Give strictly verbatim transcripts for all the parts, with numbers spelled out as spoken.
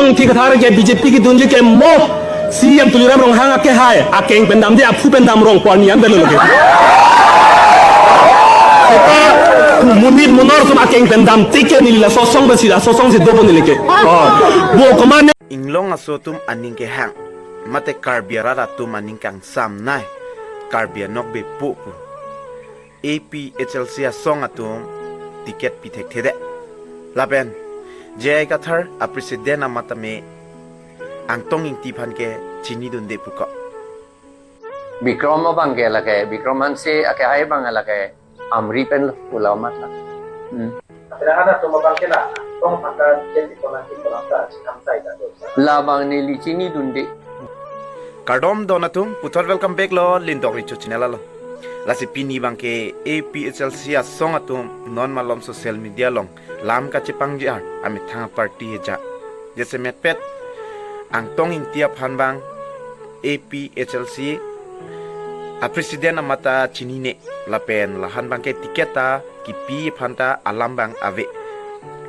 Ingti Kathar ke B J P kedunji ke mo C E M Tuliram Ronghang akehai, akeng pen damde aphu pen dam rong puan niam belo loke. Seta monit monor atum akeng pen dam tike neli laso asong pensi laso asong si dopo neli ke. Oh. Bo komat ne. Inglong aso atum aning kehang, mate Karbi arat atum aning kangsamnei, Karbi anok bepu pu A P H L C asong atum ticket pi thekthedet. Lapen J I Kathar a president amat tame Angtong Ingti aphan ke chinidunde puko. Bikram abang ke lake, Bikram Hanse akehai abang lake, Amri pen lo pula amat la. Hmm. Ada ada cuma bang kena, tong pakai jadi pernah kita rasa, cakap saya tak tahu. Labang neli chinidunde. Kardom don atum, puthot welcome back lo Lindong Recho channel along. Lasi pini abang ke A P H L C asong atum non malom social media along lam kachepangjar amethang party heja. Jasemet pet Angtong Ingti aphan abang A P H L C a president amat ta chinine, lapen lahan abang ke ticket ta kipi aphan ta alam abang ave.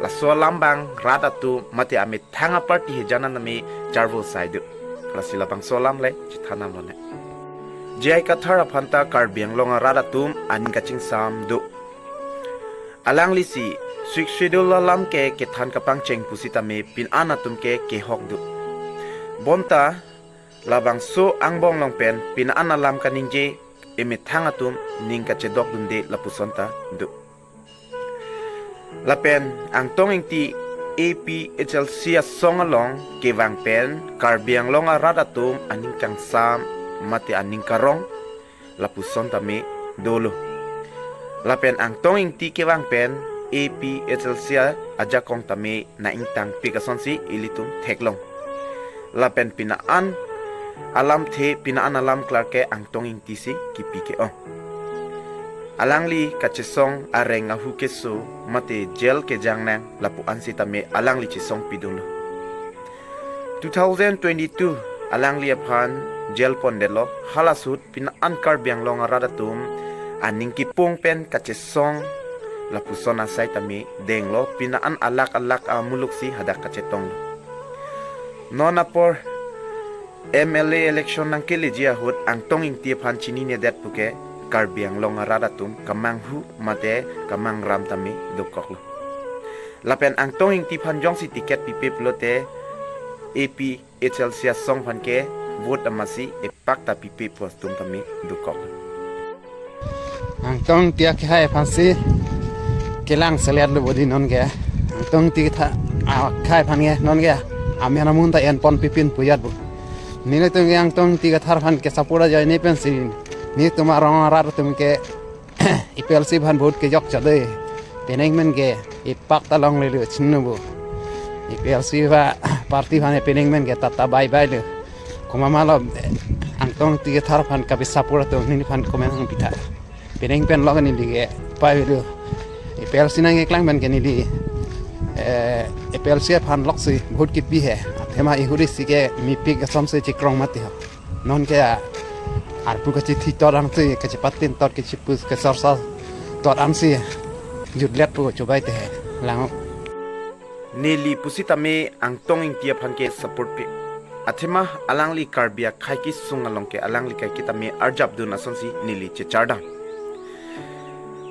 Laso alam abang rat atum mate amethang party heja an tame charvo sai do. Lasi labangso alam le chethan nang lone. J I Kathar aphan ta Karbi Anglong arat atum aning kachingsam do. Alangli si Sixth Schedule alam ke kethan kapangcheng pusitame pin-an atum ke kehok do. Bonta labangso angbong along pen pin-an alam kaningje emethang atum ning kachedokdunde lapuson ta do. Lapen Angtong Ingti A P H L C asong along kevang pen Karbi Anglong arat atum aning kangsam mate aning karong lapuson tame dolo. Lapen Angtong Ingti kevang pen A P H L C ajakong tame na ingtangpik asonsi ilitum theklong. Lapen pin-an alamthe, pin-an alam klar ke Angtong Ingti si kipi ke-ong. Alangli kachesong areng ahu keso mate jail kejang nang lapu-an sitame alangli chesong pidunlo. Two thousand twenty-two alangli aphan jail pondetlo, hala ahut pin-an Karbi Anglong arat atum aning kipung pen kachesong lapuson asai tame denglo, pin-an alak alak amuluk si hadak kachetonglo. Non apor M L A election nangkeleji ahut Angtong Ingti aphan chininedet puke Karbi Anglong arat atum kemanghu mate kemangram tame dokoklo. Lapen Angtong Ingti aphan jongsi ticket pipe pulote A P H L C asong aphan ke vote amatsi epak ta pipe pu atum tame dokok. Angtong Ingti akehai aphansi kelang selet lo bodi non ke. Angtong Ingti tha akehai aphan ke non ke. Amen amun ta enpon pipin pujat bu. Nelitum ke Angtong Ingti Kathar aphan ke support ajoine pensi nelitum arong arat atum ke A P H L C aphan vote kejok chade. Penang men ke epak ta longlelo chinu bu. A P H L C ba party aphan penang men ke tata bye bye lo. Komat ma lo, Angtong Ingti Kathar aphan kapi support atum neliphan comment nangpitha. Penang pen lok neli ke pai lo. A P H L C nangkeklang pen ke neli, eh, A P H L C aphan loksi vote kipi he. Athema ihuri si ke mepik asonsi chikrong mati ho. Non ke arpu kachithi tot ansi, kachipatin tot, kachipus kasorsa tot ansi jutlet pu chobai te he. Lang. Neli pusitame Angtong Ingti aphan ke support pe. Athema alangli Karbi akhei kesung along ke alangli kaiketame arjapdun asonsi neli chechardam.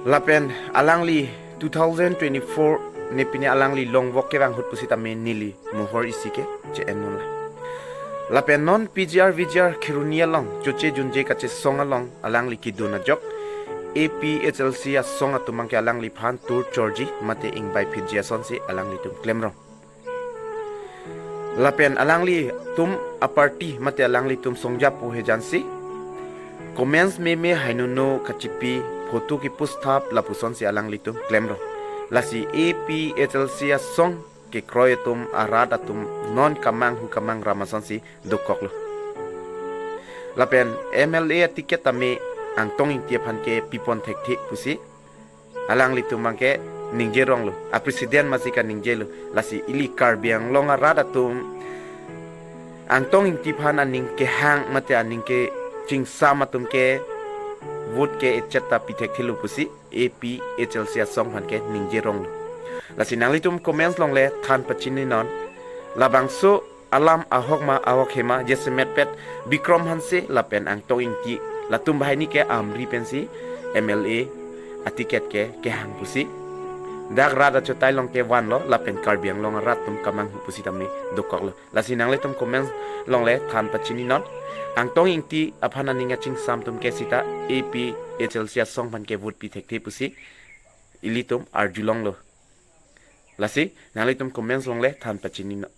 Lapen alangli two thousand twenty-four ne pine alangli longvok kevang ahut pusitame neli mohor isi ke che-en nunlo. Lapen non P G R V G R Kheroni along choche junje kachesong along alangli kedun ajok A P H L C asong atum abang ke alangliphan tur chorji mate ingbai phitji asonsi alanglitum klemrong. Lapen alanglitum aparty mate alanglitum songja pu hejansi comments meme, hainono kachipi, photo kipusthap lapusonsi alanglitum klemrong. Lasi A P H L C asong kekroi atum, arat atum non kemanghu kemangram asonsi dokoklo. Lapen M L A aticket tame Angtong Ingti aphan ke pipon thekthe pusi alanglitum abang ke ningjeronglo, a president amatsi kaningjelo. Lasi ili Karbi Anglong arat atum Angtong Ingti aphan aning kehang mate aning kechingsam atum ke vote ke echet ta pithekthelo pusi A P H L C asong aphan ke ningjeronglo. Lasi nanglitum comments along le than pachininon. labangso alam ahok ma ahok hema jasemet pet Bikram Hanse lapen Angtong Ingti, latum banghini ke Amri pensi M L A aticket ke kehang pusi dak rat achotai along ke vanlo lapen Karbi Anglong arat atum kamanghu pusi tame dokoklo. Lasi nanglitum comments along le than pachini non. Angtong Ingti aphan aning achingsam atum ke sita A P H L C asong aphan ke vote pi thekthe pusi ilitum arjulonglo. Lasi nanglitum comments along le than pachini non.